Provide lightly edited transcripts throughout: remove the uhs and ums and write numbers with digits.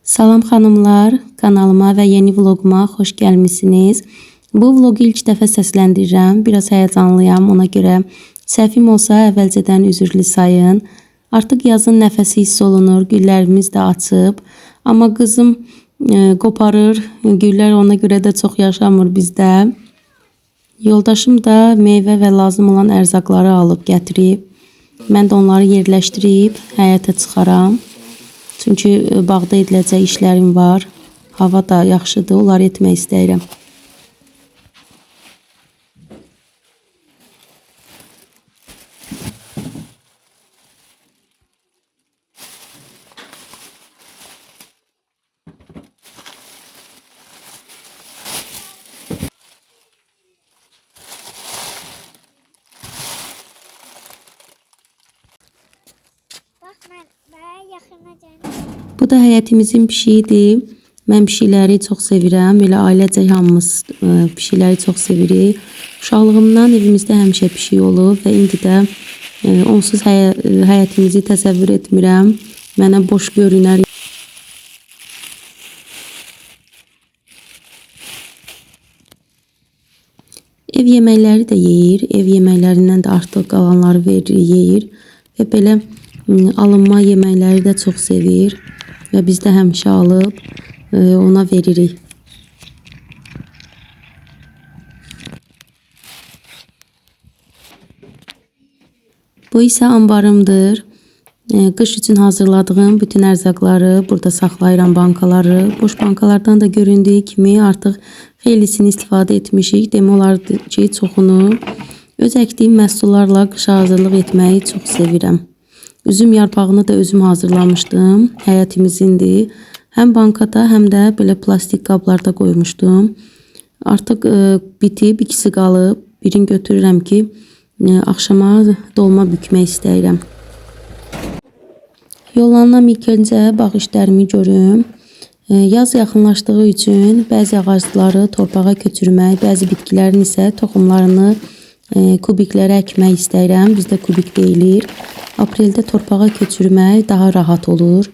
Salam xanımlar, kanalıma və yeni vloguma xoş gəlmisiniz. Bu vlogu ilk dəfə səsləndirirəm. Biraz həyəcanlıyam, ona görə səhvim olsa əvvəlcədən üzrlü sayın. Artıq yazın nəfəsi hiss olunur, güllərimiz də açıb. Amma qızım qoparır, güllər ona görə də çox yaşamır bizdə. Yoldaşım da meyvə və lazım olan ərzaqları alıb gətirib. Mən də onları yerləşdirib həyətə çıxaram. Çünki bağda ediləcək işlərim var. Hava da yaxşıdır, onları etmək istəyirəm. Bax mən mənə yaxına gəlin. Bu da həyətimizin pişiyidir. Mən pişikləri çox sevirəm. Elə ailəcək hamımız pişikləri çox sevirik. Uşaqlığımdan evimizdə həmişə pişik olub və indi də onsuz həyətimizi təsəvvür etmirəm. Mənə boş görünər. Ev yeməkləri də yeyir. Ev yeməklərindən də artıq qalanları verir, yeyir. Və belə alınma yeməkləri də çox sevir. Və biz də həmişə alıb ona veririk. Bu isə anbarımdır. Qış üçün hazırladığım bütün ərzaqları burada saxlayıram, bankaları. Boş bankalardan da göründüyü kimi artıq xeylisini istifadə etmişik. Demək olar ki, çoxunu öz əkdiyim məhsullarla qışa hazırlıq etməyi çox sevirəm. Üzüm yarpağını da özüm hazırlamışdım. Həyətimizindir. Həm bankada, həm də belə plastik qablarda qoymuşdum. Artıq bitib, ikisi qalıb. Birini götürürəm ki, axşama dolma bükmək istəyirəm. Yollanıram ilk öncə bağ işlərimi görüm. Yaz yaxınlaşdığı üçün bəzi ağacları torpağa köçürmək, bəzi bitkilərin isə toxumlarını kubiklərə əkmək istəyirəm. Bizdə kubik deyilir. Apreldə torpağa köçürmək daha rahat olur.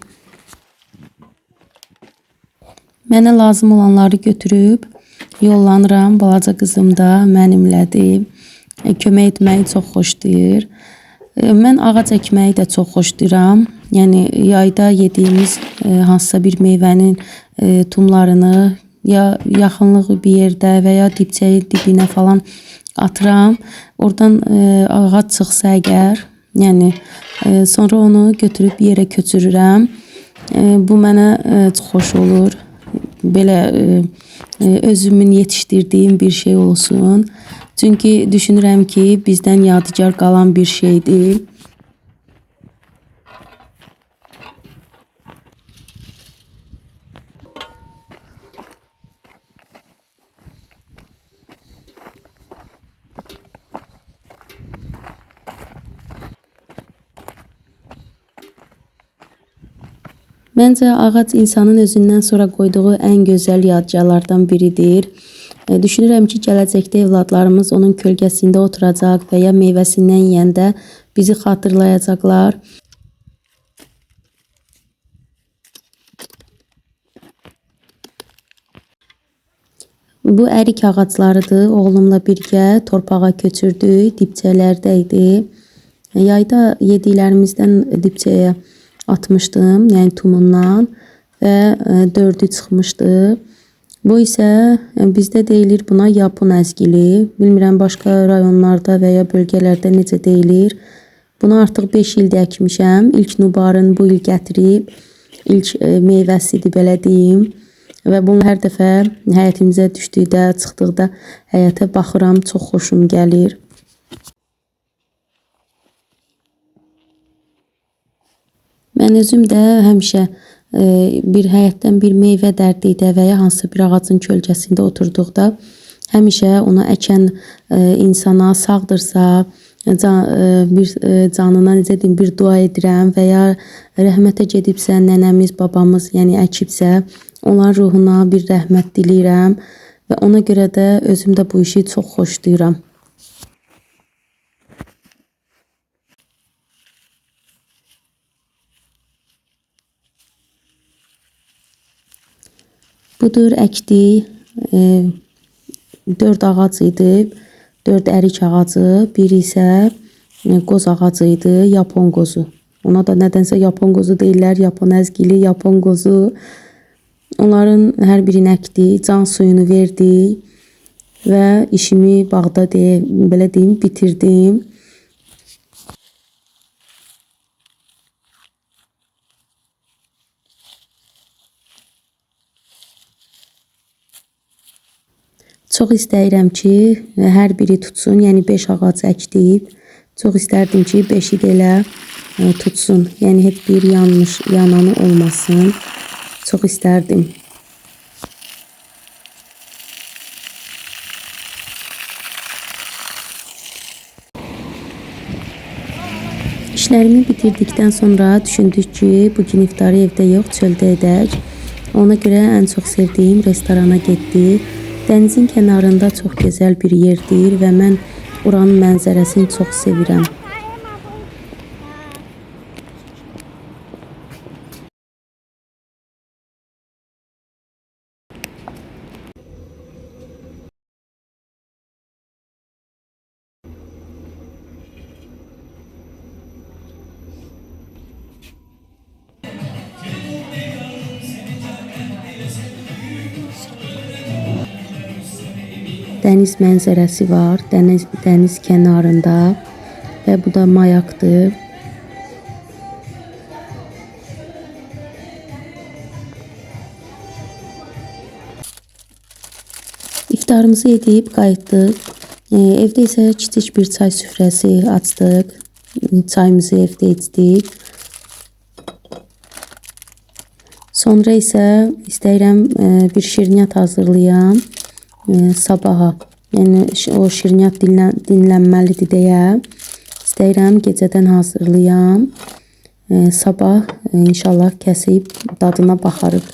Mənə lazım olanları götürüb yollanıram. Balaca qızım da mənimlədir. Kömək etməyi çox xoşlayır. Mən ağac əkməyi də çox xoşlayıram. Yəni yayda yediyimiz hansısa bir meyvənin tumlarını ya yaxınlıq bir yerdə və ya dibçəyin dibinə falan atıram. Oradan ağac çıxsa əgər, yəni sonra onu götürüb yerə köçürürəm. Bu mənə çox xoş olur. Belə özümün yetişdirdiyim bir şey olsun. Çünki düşünürəm ki, bizdən yadigar qalan bir şeydir. Məncə ağac insanın özündən sonra qoyduğu ən gözəl yadigarlardan biridir. Düşünürəm ki, gələcəkdə evladlarımız onun kölgəsində oturacaq və ya meyvəsindən yeyəndə bizi xatırlayacaqlar. Bu ərik ağaclarıdır. Oğlumla birgə torpağa köçürdük. Dibçələrdə idi. Yayda yediklərimizdən dibçəyə atmışdım, yəni tumundan və 4-ü çıxmışdı. Bu isə bizdə deyilir buna yapon əzgili. Bilmirəm başqa rayonlarda və ya bölgələrdə necə deyilir. Bunu artıq 5 ildir əkmişəm. İlk nubarını bu il gətirib, ilk meyvəsidir belə deyim. Və bunu hər dəfə həyətimizə düşdükdə, çıxdıqda həyətə baxıram, çox xoşum gəlir. Mən özüm də həmişə bir həyətdən bir meyvə dərdikdə və ya hansısa bir ağacın kölgəsində oturduqda həmişə ona əkən insana sağdırsa, bir canına necə deyim, bir dua edirəm və ya rəhmətə gedibsə nənəmiz, babamız, yəni əkibsə, onların ruhuna bir rəhmət diləyirəm və ona görə də özüm də bu işi çox xoşlayıram. Budur əkdik. 4 ağac idi. 4 ərik ağacı, biri isə qoz ağacı idi, Yapon qozu. Ona da nədənsə Yapon qozu deyirlər, Yapon əzgili, Yapon qozu. Onların hər birini əkdik, can suyunu verdik və işimi bağda deyə, belə deyim, bitirdim. Çox istəyirəm ki, hər biri tutsun. Yəni 5 ağac əkdik. Çox istərdim ki, 5-i də elə tutsun. Yəni heç bir yanmış, yananı olmasın. Çox istərdim. İşlərimi bitirdikdən sonra düşündük ki, bugün iftarı evdə yox, çöldə edək. Ona görə ən çox sevdiyim restorana getdik. Dənizin kənarında çox gözəl bir yerdir və mən oranın mənzərəsini çox sevirəm. Dəniz mənzərəsi var, dəniz kənarında və bu da mayakdır. İftarımızı edib qayıtdıq. Evdə isə kiçik bir çay süfrəsi açdıq. Çayımızı evdə içdik. Sonra isə istəyirəm bir şirniyyat hazırlayam sabaha. Yəni o şirniyyat dinlənməlidir deyə istəyirəm gecədən hazırlayam. Sabah inşallah kəsib dadına baxarıq.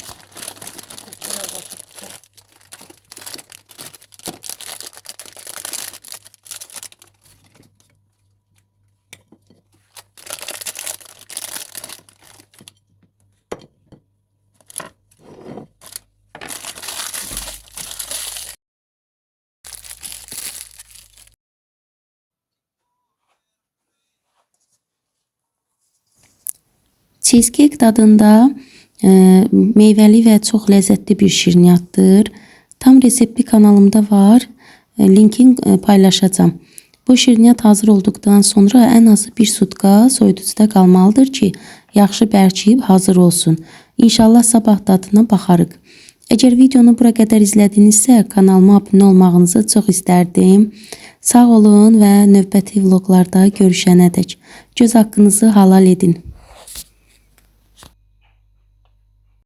Cheesecake dadında meyvəli və çox ləzzətli bir şirniyyatdır. Tam resepti kanalımda var. Linkin paylaşacağam. Bu şirniyyat hazır olduqdan sonra ən azı bir sutka soyuducuda qalmalıdır ki, yaxşı bərkiyib hazır olsun. İnşallah sabah dadına baxarıq. Əgər videonu bura qədər izlədinizsə, kanalıma abunə olmağınızı çox istərdim. Sağ olun və növbəti vloqlarda görüşənədək. Göz haqqınızı halal edin.